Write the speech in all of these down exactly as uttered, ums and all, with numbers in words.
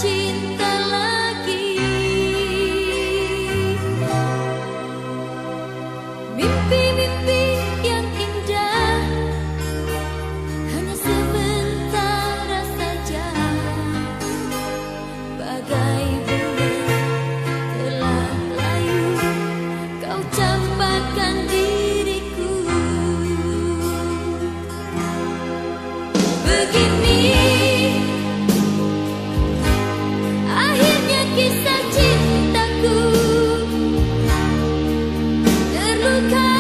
Cinta lagi. Mimpi-mimpi yang indah hanya sementara saja. Bagai bulan telah layu, kau campakkan diriku. Begini akhirnya kisah cintaku. Terluka,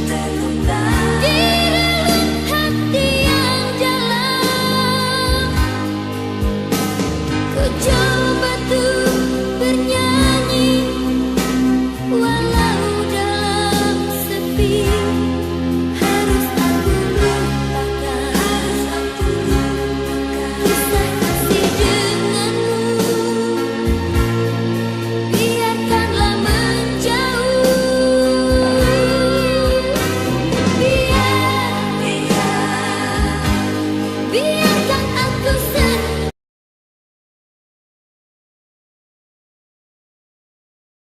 terluka di relung hati yang dalam. Ku coba untuk bernyanyi, walau dalam sepi.